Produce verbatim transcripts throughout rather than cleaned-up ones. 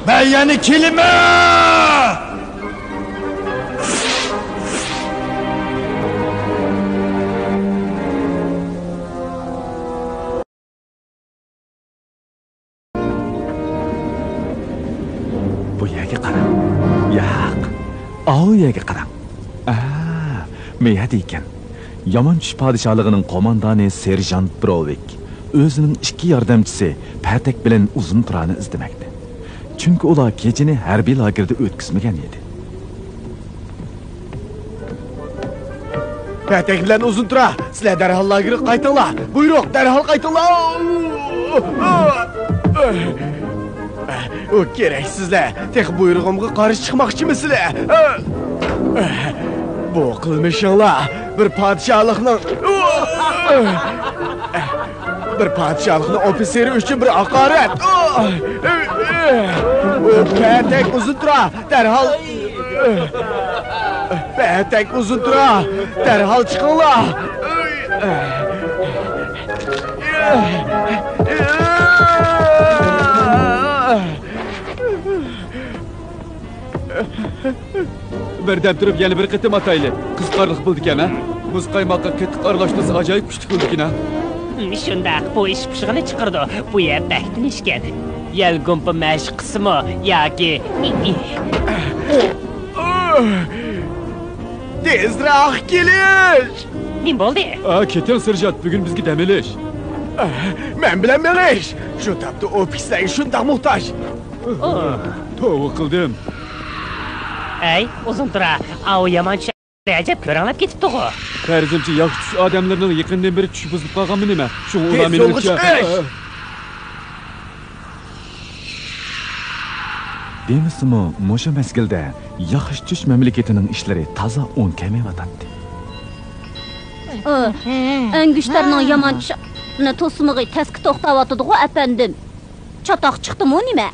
مەن يەنە كېلىمەن! بۇ يەرگە قاراڭ. ياق. ئاۋۇ يەرگە قاراڭ. ئا، مەيەدە ئىكەن. يامان چۈش پادىشاھلىقىنىڭ قوماندانى سېرژانت بروۋىك ئۆزىنىڭ ئىككى ياردەمچىسى پەتەك بىلەن ئۇزۇن تۇرانى ئىزدىمەكتە. چۈنكى ئۇلار كېچىنى ھەربىي لاگېردا ئۆتكۈزمىگەن ئىدى. پەتەك بىلەن ئۇزۇن تۇرا، سىلەر دەرھال لاگېرغا قايتىڭلار. بۇيرۇق، دەرھال قايتىڭلار. ئۇ كېرەكسىزلەر، تېخى بۇيرۇغۇمغا قارشى چىقماقچىمۇسىلەر؟ بۇ قىلمىشىڭلار بىر پادىشاھلىقنىڭ، بىر پادىشاھلىقنىڭ ئوفىتسېرى ئۈچۈن بىر ھاقارەت. پەتەك ئۇزۇن تۇرا، دەرھال. پەتەك ئۇزۇن تۇرا، دەرھال چىقىڭلار. بىردەم تۇرۇپ يەنە بىر قېتىم ئاتايلى. قىزىقارلىق بولىدىكەن ھە؟ مۇز قايماققا قېتىق ئارىلاشتۇرسا ئاجايىپ كۈچلۈك بولىدىكەن ھە؟ شۇنداق، بۇ ئىش پۇشۇغىنى چىقىرىدۇ. بۇ يەر بەك تىنچكەن. يەل گۇمپا مەشىقىسىمۇ ياكى. تېزراق كېلىش! نېمە بولدى؟ ئا، كېتىڭ سېرژانت، بۈگۈن بىزگە دەم ئېلىش. مەن بىلەن مېڭىش! شۇ تاپتا ئوفىتسېرلارغا شۇنداق موھتاج. توۋا قىلدىم. ئەي، ئۇزۇن تۇرا، ئاۋۇ يامان چۈش ئەجەب كۆرەڭلەپ كېتىپتىغۇ. پەرىزىمچە ياخشى چۈش ئادەملىرىنىڭ يېقىندىن بېرى چۈشى بۇزۇلۇپ قالغانمۇ نېمە؟ شۇڭا ئۇلار مېنىڭچە. دېمىسىمۇ، مۇشۇ مەزگىلدە ياخشى چۈش مەملىكىتىنىڭ ئىشلىرى تازا ئوڭ كەلمەيۋاتاتتى. ئەنگۈشتەرنىڭ يامان چۈشىنى توسمىغى تەسكە توختاۋاتىدىغۇ، ئەپەندىم. چاتاق چىقتىمۇ نېمە؟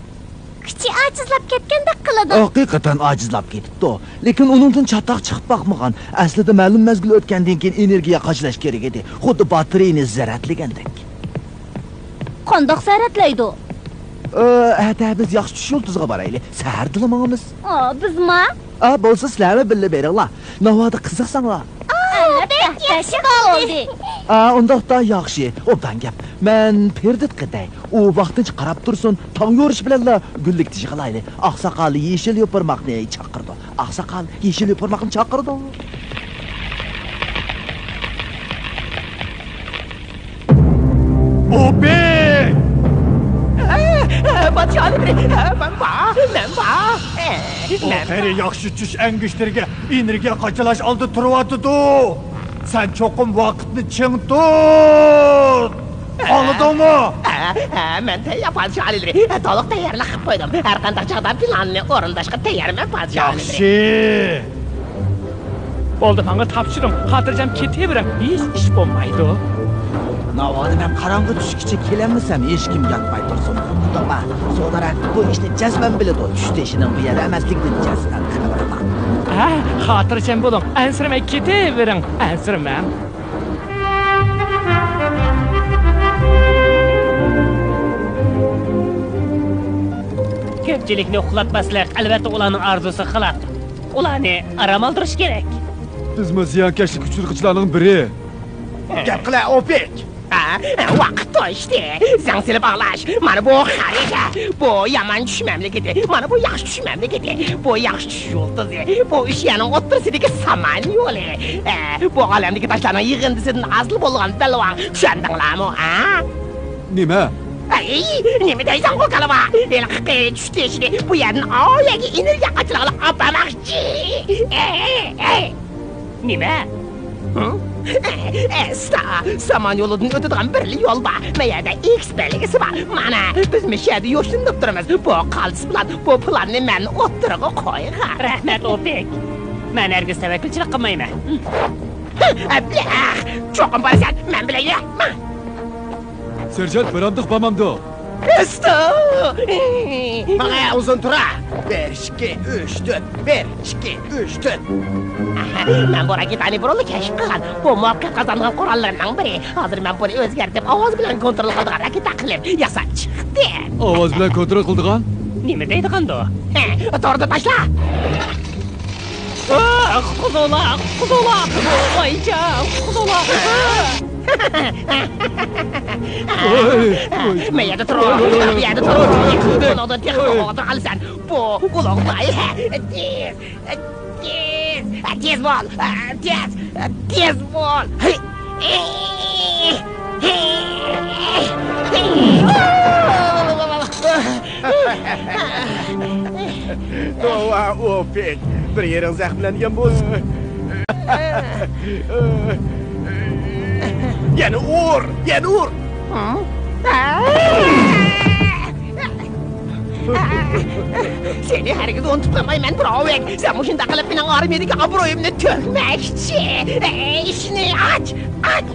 كۈچى ئاجىزلاپ كەتكەندەك قىلىدۇ. ھەقىقەتەن ئاجىزلاپ كېتىپتۇ. لېكىن ئۇنىڭدىن چاتاق چىقىپ باقمىغان. ئەسلىدە مەلۇم مەزگىل ئۆتكەندىن كېيىن ئېنېرگىيە قاچىلاش كېرەك ئىدى. خۇددى باتىرېيىنى زەرەتلىگەندەك. قانداق زەرەتلەيدۇ؟ ئە، ئەتە بىز ياخشى چۈش يۇلتۇزىغا بارايلى. سەھەردىلا ماڭىمىز. ئا، بىزما؟ ئا، بولسا سىلەرمۇ بىللە بېرىڭلار. ناۋادا قىزىقساڭلار. ئا، بەك ياخشى بولدى. ئا، ئۇنداقتا ياخشى. ئوبدان گەپ. مەن پېرېدىت قېتەي. ئۇ ۋاقتىنچە قاراپ تۇرسۇن، تاڭ يورۇشى بىلەنلا گۈللۈكتە يىغىلايلى. ئاقساقال يېشىل يوپۇرماقنى چاقىرىدۇ. ئاقساقال يېشىل يوپۇرماقنى چاقىرىدۇ. ئوبېك! ھە، ھە، پادىشاھ ئالىيلىرى، ھە، مەن بار، مەن بار. ئە، ئۇ مەن قېرى بار. ياخشى چۈش ئەنگۈشتەرگە ئېنېرگىيە قاچىلاش ئالدىدا تۇرۇۋاتىدۇ. سەن چوقۇم ۋاقىتنى چىڭ تۇت. ھە؟ ئاڭلىدىڭمۇ؟ ھە، ھە، مەن تەييار، پادىشاھ ئالىيلىرى. ھە، تولۇق تەييارلىق قىلىپ قويدۇم. ھەر قانداق چاغدا پىلاننى ئورۇنداشقا تەييارمەن، پادىشاھ ئالىيلىرى. ياخشى. بولدى، ماڭا تاپشۇرۇڭ. خاتىرجەم كېتىۋېرىڭ. ھېچ ئىش بولمايدۇ. ناۋادا مەن قاراڭغۇ چۈشكىچە كېلەلمىسەم، ھېچكىم ياتماي تۇرسۇن. ئۇنداقلا، سودارە، بۇ ئىشنى جەزمەن بىلىدۇ. چۈش تېشىنىڭ بۇ يەردە ئەمەسلىكىدىن جەزمەن خەۋىرى بار. ھە، خاتىرجەم بولۇڭ. ئەنسىرىمەي كېتىۋېرىڭ. ئەنسىرىمەڭ. كۆپچىلىكنى ئۇخلاتماسلىق، ئەلۋەتتە، ئۇلارنىڭ ئارزۇسىغا خىلاپ. ئۇلارنى ئارام ئالدۇرۇش كېرەك. بىزمۇ زىيانكەشلىككە ئۇچرىغۇچىلارنىڭ بىرى. گەپ قىلە، ئوپېك! ھە، ۋاقىت توشتى. زەڭ سېلىپ ئاڭلاش. مانا بۇ خەرىتە. بۇ يامان چۈش مەملىكىتى. مانا بۇ ياخشى چۈش مەملىكىتى. بۇ ياخشى چۈش يۇلتۇزى. بۇ ئۈچ يەرنىڭ ئوتتۇرىسىدىكى سامان يولى. ھە، بۇ ئالەمدىكى تاشلارنىڭ يىغىندىسىدىن ھاسىل بولغان بەلباغ. چۈشەندىڭلارمۇ، ھە؟ نېمە؟ ئەي، نېمە دەيسەن، غوكالىۋا؟ ھېلىقى قېرى چۈش تېشىنى بۇ يەردىن ئاۋۇ يەرگە ئېنېرگىيە قاچىلىقىغا ئاپارماقچى. ئەي، ئەي. نېمە؟ ھە؟ ئەستا، سامان يولىدىن ئۆتىدىغان بىرلا يول بار. مەيەردە ئىكس بەلگىسى بار. مانا، بىز مۇشۇ يەردە يوشۇرۇنۇپ تۇرىمىز. بۇ قالتىس پىلان، بۇ پىلاننى مەن ئوتتۇرىغا قويغان. رەھمەت، ئوپېك. مەن ھەرگىز تەۋەككۈلچىلىك قىلمايمەن. ئەبلەخ، چوقۇم بارىسەن، مەن بىلەن يۈر. سېرژانت، بارامدۇق بارمامدۇ؟ ئىستو! ماڭە ئۇزۇن تۇرا. بىر، ئىككى، ئۈچ، تۆت. بىر، ئىككى، ئۈچ، تۆت. مەن بۇ راكېتانى بۇرۇنلا كەشىپ قىلغان. بۇ مۇۋەپپەقىيەت قازانغان قوراللىرىمنىڭ بىرى. ھازىر مەن بۇنى ئۆزگەرتىپ، ئاۋاز بىلەن كونترول قىلىدىغان راكېتا قىلىپ ياساپ چىقتىم. ئاۋاز بىلەن كونترول قىلىدىغان؟ نېمە دەيدىغاندۇ؟ ھە، توردىن باشلا! ئاھ، قۇتقۇزۇڭلار، قۇتقۇزۇڭلار! ۋايجان، قۇتقۇزۇڭلار! مەن يەردە تۇرۇڭ، مەن يەردە تۇرۇڭ! بۇنىڭدىن تېخىمۇ قوغدىغان سەن! بۇ ئۇلۇغ لايىھە! تېز! تېز! تېز بول! تېز! تېز بول! توۋا، ئوپېك، بىر يېرىڭ زەخىملەنگەن بولسا. يەنە ئۇر! يەنە ئۇر! سېنى ھەرگىز ئۇنتۇپ قالمايمەن، بروۋېك. سەن مۇشۇنداق قىلىپ مېنىڭ ئارمىيەدىكى ئابرۇيۇمنى تۆكمەكچى. ئىشىكنى ئاچ، ئاچ!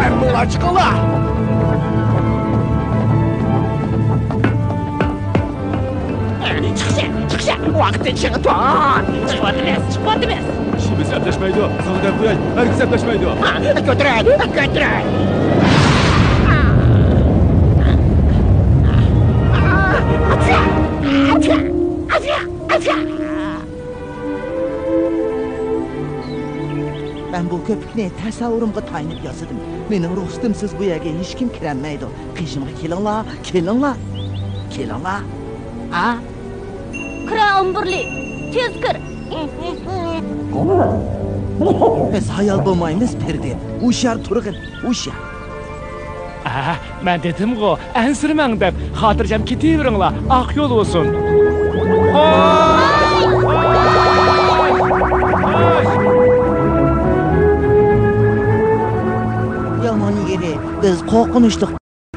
ھەممىڭلار چىقىڭلار! چىقسا، چىقسا، ۋاقىتتىن چىقىپ تۇر! چىقىۋاتىمىز، چىقىۋاتىمىز! ئىشىمىز ئەپلەشمەيدۇ، ساڭا دەپ قوياي، ھەرگىز ئەپلەشمەيدۇ! كۆتۈرۈڭ، كۆتۈرۈڭ! مەن بۇ كۆپۈكنى تەسەۋۋۇرۇمغا تايىنىپ ياسىدىم. مېنىڭ رۇخسىتىمسىز بۇ يەرگە ھېچكىم كىرەلمەيدۇ. قېشىمغا كېلىڭلار، كېلىڭلار، كېلىڭلار. ھە؟ كىرە ئامبۇرلى، تېز كىر. بىز ھايال بولمايمىز، پىردى. ھوشيار تۇرغىن، ھوشيار. ئە، مەن دېدىمغۇ، ئەنسىرىمەڭ دەپ، خاتىرجەم كېتىۋېرىڭلار، ئاق يول بولسۇن. يامان يېرى، بىز قورقۇنچلۇق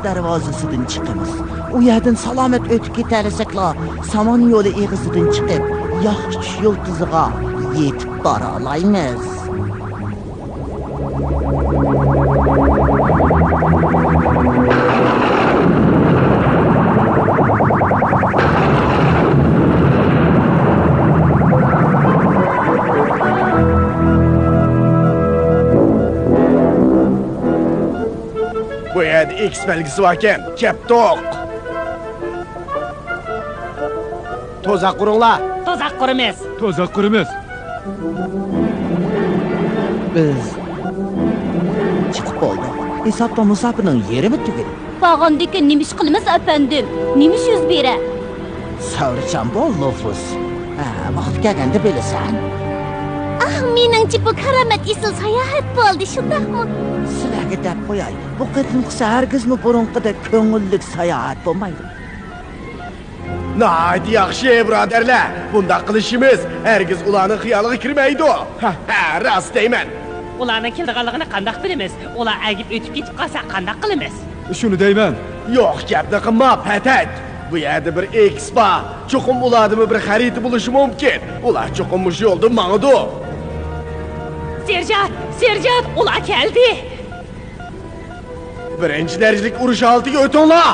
دەرۋازىسىدىن چىقىمىز. ئۇ يەردىن سالامەت ئۆتۈپ كېتەلىسەكلا، سامان يولى ئېغىزىدىن چىقىپ، ياخشى چۈش يۇلتۇزىغا يېتىپ بارالايمىز. بۇ يەردە ئېكس بەلگىسى باركەن، كەپتۇق. توزاق قۇرۇڭلار. توزاق قۇرىمىز. توزاق قۇرىمىز. بىز چىقىپ بولدۇق. ھېسابتا مۇساپىرنىڭ يېرىمى تۈگىدى. بارغاندىكىن نېمە ئىش قىلىمىز، ئەپەندىم؟ نېمە ئىش يۈز بېرە؟ سەۋرچان بول، لوفۇس. ھە، ۋاقتى كەلگەندە بىلىسەن. ئاھ، مېنىڭچە بۇ كارامەت ئېسىل ساياھەت بولدى، شۇنداقمۇ؟ سىلەرگە دەپ قوياي، بۇ قېتىمقىسى ھەرگىزمۇ بۇرۇنقىدەك كۆڭۈللۈك ساياھەت بولمايدۇ. ناھايىتى ياخشى، بۇرادەرلەر. بۇنداق قىلىشىمىز ھەرگىز ئۇلارنىڭ خىيالىغا كىرمەيدۇ. ھە، ھە، راست دەيمەن. ئۇلارنىڭ كېلىدىغانلىقىنى قانداق بىلىمىز؟ ئۇلار ئەگىپ ئۆتۈپ كېتىپ قالسا قانداق قىلىمىز؟ شۇنى دەيمەن. يوق گەپنى قىلما، پەتەك. بۇ يەردە بىر ئېكس بار. چوقۇم ئۇلاردىمۇ بىر خەرىتە بولۇشى مۇمكىن. ئۇلار چوقۇم مۇشۇ يولدا ماڭىدۇ. سېرژانت، سېرژانت، ئۇلار كەلدى. بىرىنچى دەرىجىلىك ئۇرۇش ھالىتىگە ئۆتۈڭلار!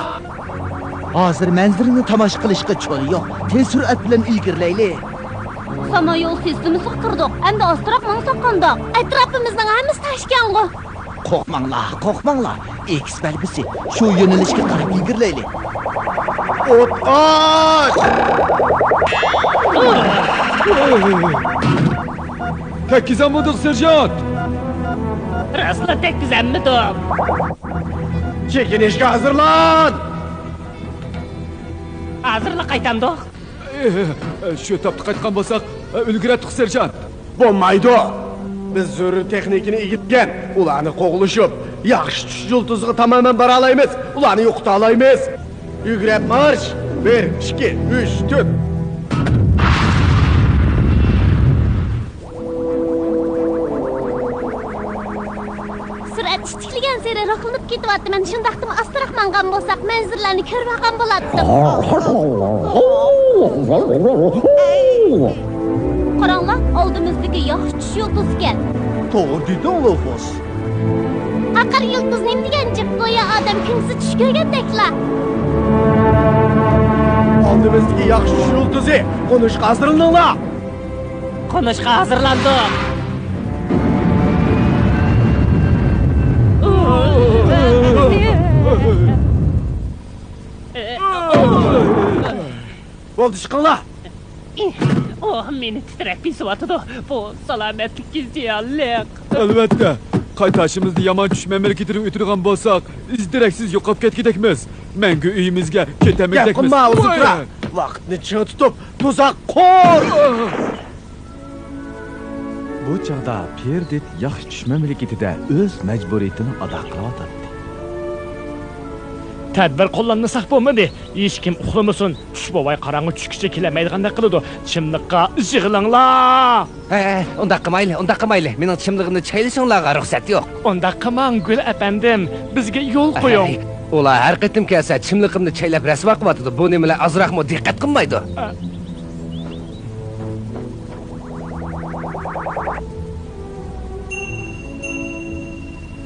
ھازىر مەنزىرىنى تاماشا قىلىشقا چۆل يوق. تېز سۈرئەت بىلەن ئىلگىرىلەيلى. سامان يول سىستېمىسىغا كىردۇق. ئەمدى ئاستىراق ماڭساق قانداق؟ ئەتراپىمىزنىڭ ھەممىسى تاشكەنغۇ. قورقماڭلار، قورقماڭلار. ئېكس بەلگىسى. شۇ يۆنىلىشكە قاراپ ئىلگىرىلەيلى. ئوت ئاچ! تەگكۈزەلمىدۇق، سېرژانت! راستلا تەگكۈزەلمىدۇق. چېكىنىشكە ھازىرلان! ھازىرلا قايتامدۇق؟ ئېھ، شۇ تاپتا قايتقان بولساق، ئۈلگۈرەتتۇق، سېرژانت. بولمايدۇ. بىز زۆرۈر تېخنىكىنى ئىگىلىگەن، ئۇلارنى قوغلىشىپ، ياخشى چۈش يۇلتۇزىغا تامامەن بارالايمىز. ئۇلارنى يوقىتالايمىز. يۈگرەپ مارش! بىر، ئىككى، ئۈچ، تۆت. سۈرئەت ئىتتىكلىگەنسېرى روھلىنىپ كېتىۋاتىمەن. شۇنداقتىمۇ ئاستىراق ماڭغان بولساق، مەنزىرىلەرنى كۆرۈۋالغان بولاتتۇق. قاراڭلار، ئالدىمىزدىكى ياخشى چۈش يۇلتۇزىكەن. توغرا دېدىڭ، لوفۇس. قاقار يۇلتۇز نېمە دېگەن جىق، گويا ئادەم كۈندۈزى چۈش كۆرگەندەكلا. ئالدىمىزدىكى ياخشى چۈش يۇلتۇزى. قونۇشقا ھازىرلىنىڭلار. قونۇشقا ھازىرلاندۇق. بولدى، چىقىڭلار. ئوھ، مېنى تىترەك بېسىۋاتىدۇ. بۇ سالامەتلىككە زىيانلىق. ئەلۋەتتە، قايتىشىمىزدا يامان چۈش مەملىكىتىدىن ئۆتىدىغان بولساق، ئىز دېرەكسىز يوقاپ كەتكۈدەكمىز. مەڭگۈ ئۆيىمىزگە كېتەلمىگۈدەكمىز. گەپ قىلما، ئۇزۇن تۇرا. ۋاقىتنى چىڭ تۇتۇپ، تۇزاق قۇر! بۇ چاغدا پېردىت ياخشى چۈش مەملىكىتىدە ئۆز مەجبۇرىيىتىنى ئادا قىلىۋاتاتتى. تەدبىر قوللانمىساق بولمىدى. ھېچكىم ئۇخلىمىسۇن. چۈش بوۋاي قاراڭغۇ چۈشكىچە كېلەلمەيدىغاندەك قىلىدۇ. چىملىققا يىغىلىڭلار! ھە، ھە، ئۇنداق قىلمايلى، ئۇنداق قىلمايلى. مېنىڭ چىملىقىمنى چايلىشىڭلارغا رۇخسەت يوق. ئۇنداق قىلماڭ، گۈل ئەپەندىم. بىزگە يول قويۇڭ. ھەي، ئۇلار ھەر قېتىم كەلسە، چىملىقىمنى چايلاپ رەسۋا قىلىۋاتىدۇ. بۇ نېمىلەر ئازراقمۇ دىققەت قىلمايدۇ؟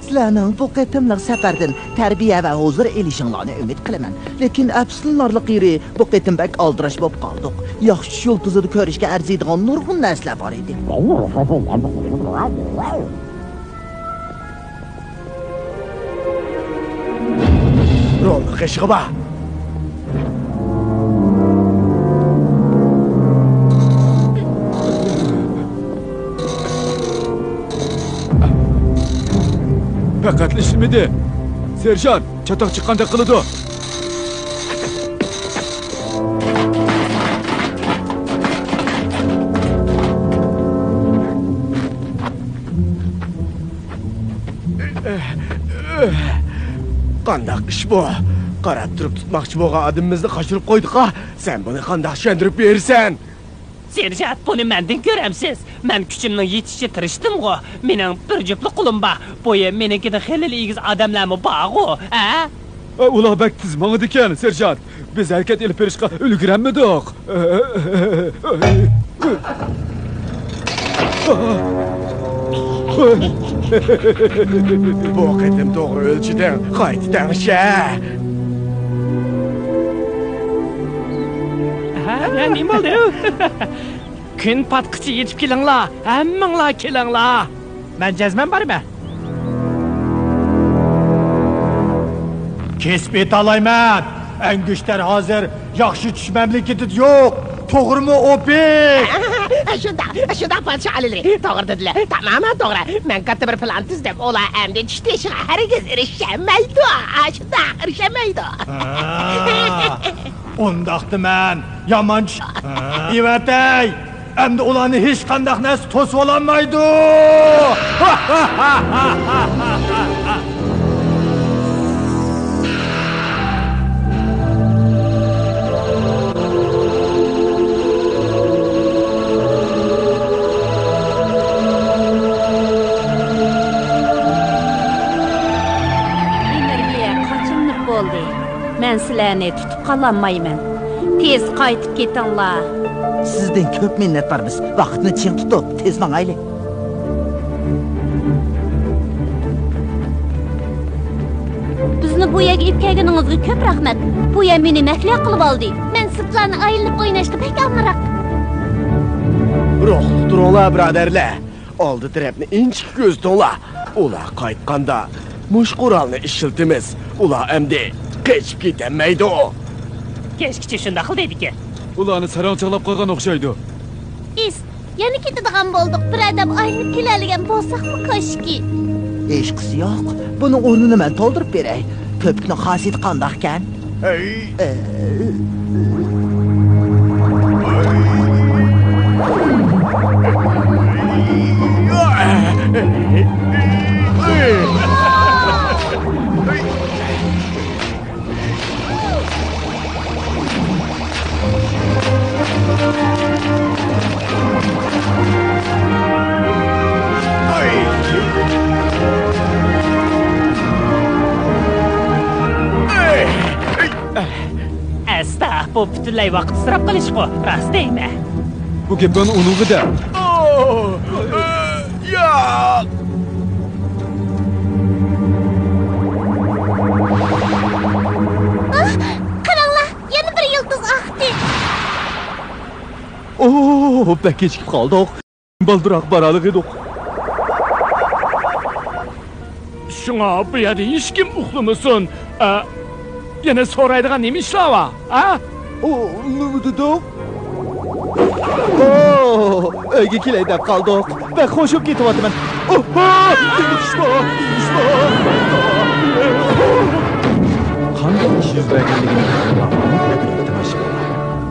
سىلەرنىڭ بۇ قېتىملىق سەپەردىن تەربىيە ۋە ھۇزۇر ئېلىشىڭلارنى ئۈمىد قىلىمەن. لېكىن ئەپسۇسلىنارلىق يېرى، بۇ قېتىم بەك ئالدىراش بولۇپ قالدۇق. ياخشى چۈش يۇلتۇزىدا كۆرۈشكە ئەرزىيدىغان نۇرغۇن نەرسىلەر بار ئىدى. رولنى قېشىغا بار. پەقەتلا ئىشلىمىدى. سېرژانت، چاتاق چىققاندەك قىلىدۇ. قانداق ئىش بۇ؟ قاراپ تۇرۇپ تۇتماقچى بولغان ئادىمىمىزنى قاچۇرۇپ قويدۇق-ھا. سەن بۇنى قانداق چۈشەندۈرۈپ بېرىسەن؟ سېرژانت، بۇنى مەندىن كۆرەمسىز؟ مەن كۈچۈمنىڭ يېتىشىچە تىرىشتىمغۇ. مېنىڭ بىر جۈپلا قولۇم بار. بويى مېنىڭكىدىن خېلىلا ئېگىز ئادەملەرمۇ بارغۇ، ھە؟ ئۇلار بەك تېز ماڭىدىكەن، سېرژانت. بىز ھەرىكەت ئېلىپ بېرىشقا ئۈلگۈرەلمىدۇق. بۇ قېتىم توغرا ئۆلچىدىڭ، قايتا تەڭشە. ھە، نېمە بولدى؟ كۈن پاتقىچە يېتىپ كېلىڭلار، ھەممىڭلار كېلىڭلار. مەن جەزمەن بارىمەن. كېسىپ ئېيتالايمەن، ئەنگۈشتەر ھازىر ياخشى چۈش مەملىكىتىدە يوق. توغرىمۇ، ئوپېك؟ شۇنداق، شۇنداق، پادىشاھ ئالىيلىرى. توغرا دېدىلە. تامامەن توغرا. مەن كاتتا بىر پىلان تۈزدۈم. ئۇلار ئەمدى چۈش تېشىغا ھەرگىز ئېرىشەلمەيدۇ. شۇنداق، ئېرىشەلمەيدۇ. ھە، ئۇنداقتا مەن يامان چۈش. ھە، دېۋەتەي! ئەمدى ئۇلارنى ھېچقانداق نەرسە توسۇۋالالمايدۇ! ئېنېرگىيە قاچىلىنىپ بولدى. مەن سىلەرنى تۇتۇپ قالالمايمەن. تېز قايتىپ كېتىڭلار. سىزدىن كۆپ مىننەتدارمىز. ۋاقىتنى چىڭ تۇتۇپ، تېز ماڭايلى. بىزنى بۇ يەرگە ئېلىپ كەلگىنىڭىزگە كۆپ رەھمەت. بۇ يەر مېنى مەھلىيا قىلىۋالدى. مەن سىرتلارنى ئايلىنىپ ئويناشقا بەك ئامراق. روھلۇق تۇرۇڭلار، بۇرادەرلەر. ئالدى تەرەپنى ئىنچىكە كۆزىتىڭلار. ئۇلار قايتقاندا مۇشۇ قورالنى ئىشلىتىمىز. ئۇلار ئەمدى قېچىپ كېتەلمەيدۇ. كەچكىچە شۇنداقلا دەيدىكەن. ئۇلارنى ساراڭ چاغلاپ قويغان ئوخشايدۇ. ئىس، يەنە كېتىدىغان بولدۇق. بىر ئادەم ئايلىنىپ كېلەلىگەن بولساقمۇ كاشكى. ھېچقىسى يوق. بۇنىڭ ئورنىنى مەن تولدۇرۇپ بېرەي. كۆپۈكنىڭ خاسىيىتى قانداقكەن؟ ئەي. ئە. ئەستا، بۇ پۈتۈنلەي ۋاقىت ئىسراپ قىلىشقۇ، راست دەيمەن. بۇ گېپىڭنى ئۇنىڭغا دە. ئو، ئۆ، ياق. ئوھ، بەك كېچىكىپ قالدۇق. بالدۇراق بارالىغىدۇق. شۇڭا بۇ يەردە ھېچكىم ئۇخلىمىسۇن. ئە، يەنە سورايدىغان نېمە ئىشلار بار؟ ھە؟ ئۇ، نېمە دېدىڭ؟ ئوھ، ئۆيگە كېلەي دەپ قالدۇق. بەك خوشۇپ كېتىۋاتىمەن. ئوھ، قانداق ئىش يۈز بەرگەنلىكىنى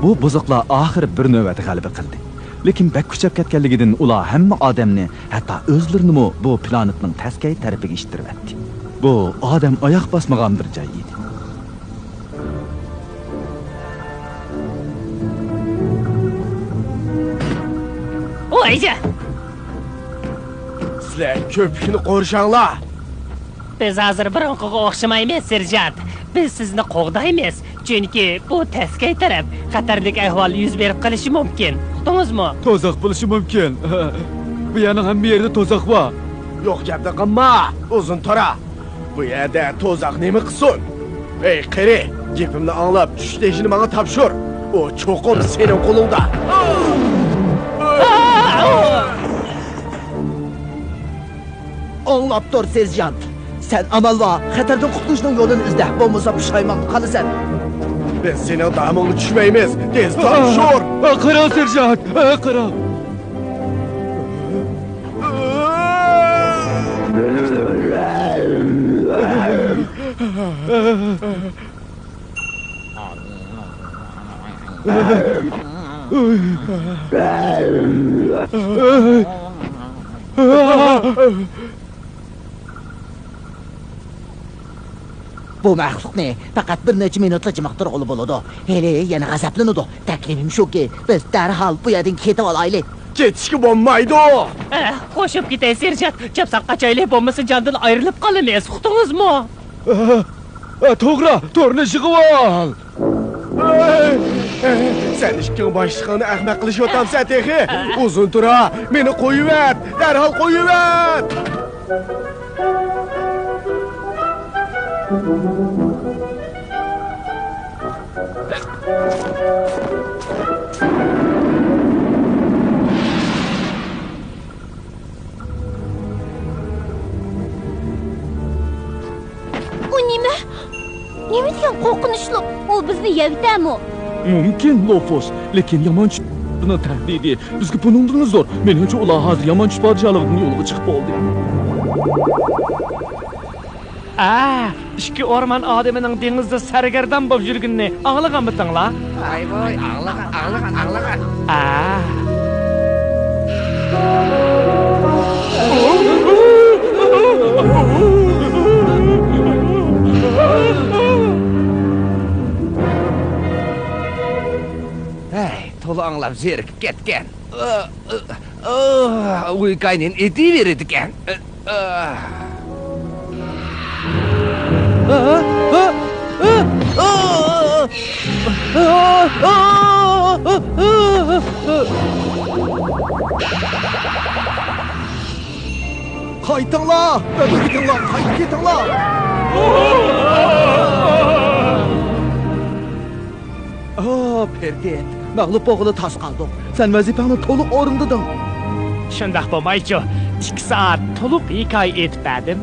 بۇ بۇزۇقلار ئاخىرى بىر نۆۋەت غەلىبە قىلدى. لېكىن بەك كۈچەپ كەتكەنلىكىدىن ئۇلار ھەممە ئادەمنى، ھەتتا ئۆزلىرىنىمۇ بۇ پلانېتنىڭ تەسكەي تەرىپىگە ئىتتىرىۋەتتى. بۇ ئادەم ئاياق باسمىغان بىر جاي ئىدى. ۋايجان! سىلەر كۆپۈكنى قورشاڭلار! بىز ھازىر بۇرۇنقىغا ئوخشىمايمىز، سېرژانت. بىز سىزنى قوغدايمىز، چۈنكى بۇ تەسكەي تەرەپ خەتەرلىك ئەھۋال يۈز بېرىپ قېلىشى مۇمكىن. ئۇقتىڭىزمۇ؟ توزاق بولۇشى مۇمكىن. بۇ يەرنىڭ ھەممە يېرىدە توزاق بار. يوق گەپنى قىلما، ئۇزۇن تورا. بۇ يەردە توزاق نېمە قىلسۇن؟ ھەي، قېرى، گېپىمنى ئاڭلاپ، چۈش تېشىنى ماڭا تاپشۇر. ئۇ چوقۇم سېنىڭ قولۇڭدا. ئاڭلاپ تۇر، سېرژانت. سەن ئامال بار، خەتەردىن قۇتۇلۇشنىڭ يولىنى ئىزدە، بولمىسا پۇشايمان قىلىسەن. بىز سېنىڭ دامىڭغا چۈشمەيمىز. تېز تاپشۇر! قاراڭ، سېرژانت! قاراڭ! بۇ مەخلۇقنى پەقەت بىر نەچچە مىنۇتلا جىمىقتۇرغىلى بولىدۇ. ھېلى يەنە غەزەپلىنىدۇ. تەكلىپىم شۇكى، بىز دەرھال بۇ يەردىن كېتىۋالايلى. كېتىشكە بولمايدۇ. ئە، قوشۇپ كېتەي، سېرژانت. چاپسان قاچايلى، بولمىسا جاندىن ئايرىلىپ قالىمىز. ئۇقتىڭىزمۇ؟ ئە، ئە، توغرا، تورنى يىغىۋال. ئەي، ئەي، سەن ئىككىڭ باشلىقىڭنى ئەخمەق قىلىشىۋاتامسەن تېخى؟ ئۇزۇن تۇرا، مېنى قويۇۋەت، دەرھال قويۇۋەت! ئۇ نېمە؟ نېمە دېگەن قورقۇنچلۇق؟ ئۇ بىزنى يەۋېتەرمۇ؟ مۇمكىن، لوفۇس. لېكىن يامان چۈش تەھدىتى بىزگە بۇنىڭدىنمۇ زور. مېنىڭچە، ئۇلار ھازىر يامان چۈش پادىشاھلىقىدىن يولغا چىقىپ بولدى. ئا، ئىككى ئورمان ئادىمىنىڭ دېڭىزدا سەرگەردان بولۇپ يۈرگىنىنى ئاڭلىغانمىتىڭلار؟ ۋاي، ۋاي، ئاڭلىغان، ئاڭلىغان، ئاڭلىغان. ئا. ھەي، تولا ئاڭلاپ زېرىكىپ كەتكەن. ئا، ئا، ئا، ئۇ ھېكايىنى ئېيتىۋېرىدىكەن. قايتىڭلار! قايتىپ كېتىڭلار! قايتىپ كېتىڭلار! ئا، پېرگېت، مەغلۇپ بولغىلى تاس قالدۇق. سەن ۋەزىپەڭنى تولۇق ئورۇندىدىڭ. شۇنداق بولمايچۇ، ئىككى سائەت تولۇق ھېكايە ئېيتىپ بەردىم.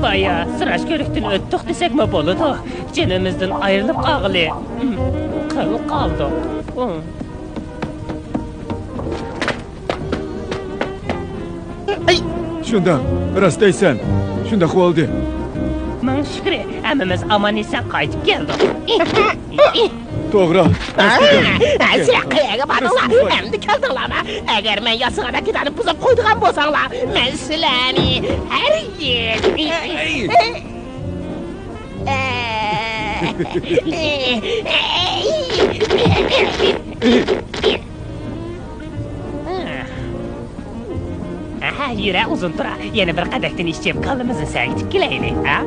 بايا سىراش كۆرۈكتىن ئۆتتۇق دېسەكمۇ بولىدۇ. جېنىمىزدىن ئايرىلىپ قالغىلى قىل قالدۇق. شۇنداق، راست دەيسەن. شۇنداق بولدى. مىڭ شۈكرى، ھەممىمىز ئامان-ئېسەن قايتىپ كەلدۇق. توغرا. سىلەر قەيەرگە باردىڭلار؟ ئەمدى كەلدىڭلارمۇ؟ ئەگەر مەن ياسىغان راكېتانى بۇزۇپ قويىدىغان بولساڭلار، مەن سىلەرنى ھەرگىز. ئەھە، يۈرە ئۇزۇن تۇرا، يەنە بىر قەدەھتىن ئىچىپ، كاللىمىزنى سەگىتىپ كېلەيلى، ھە؟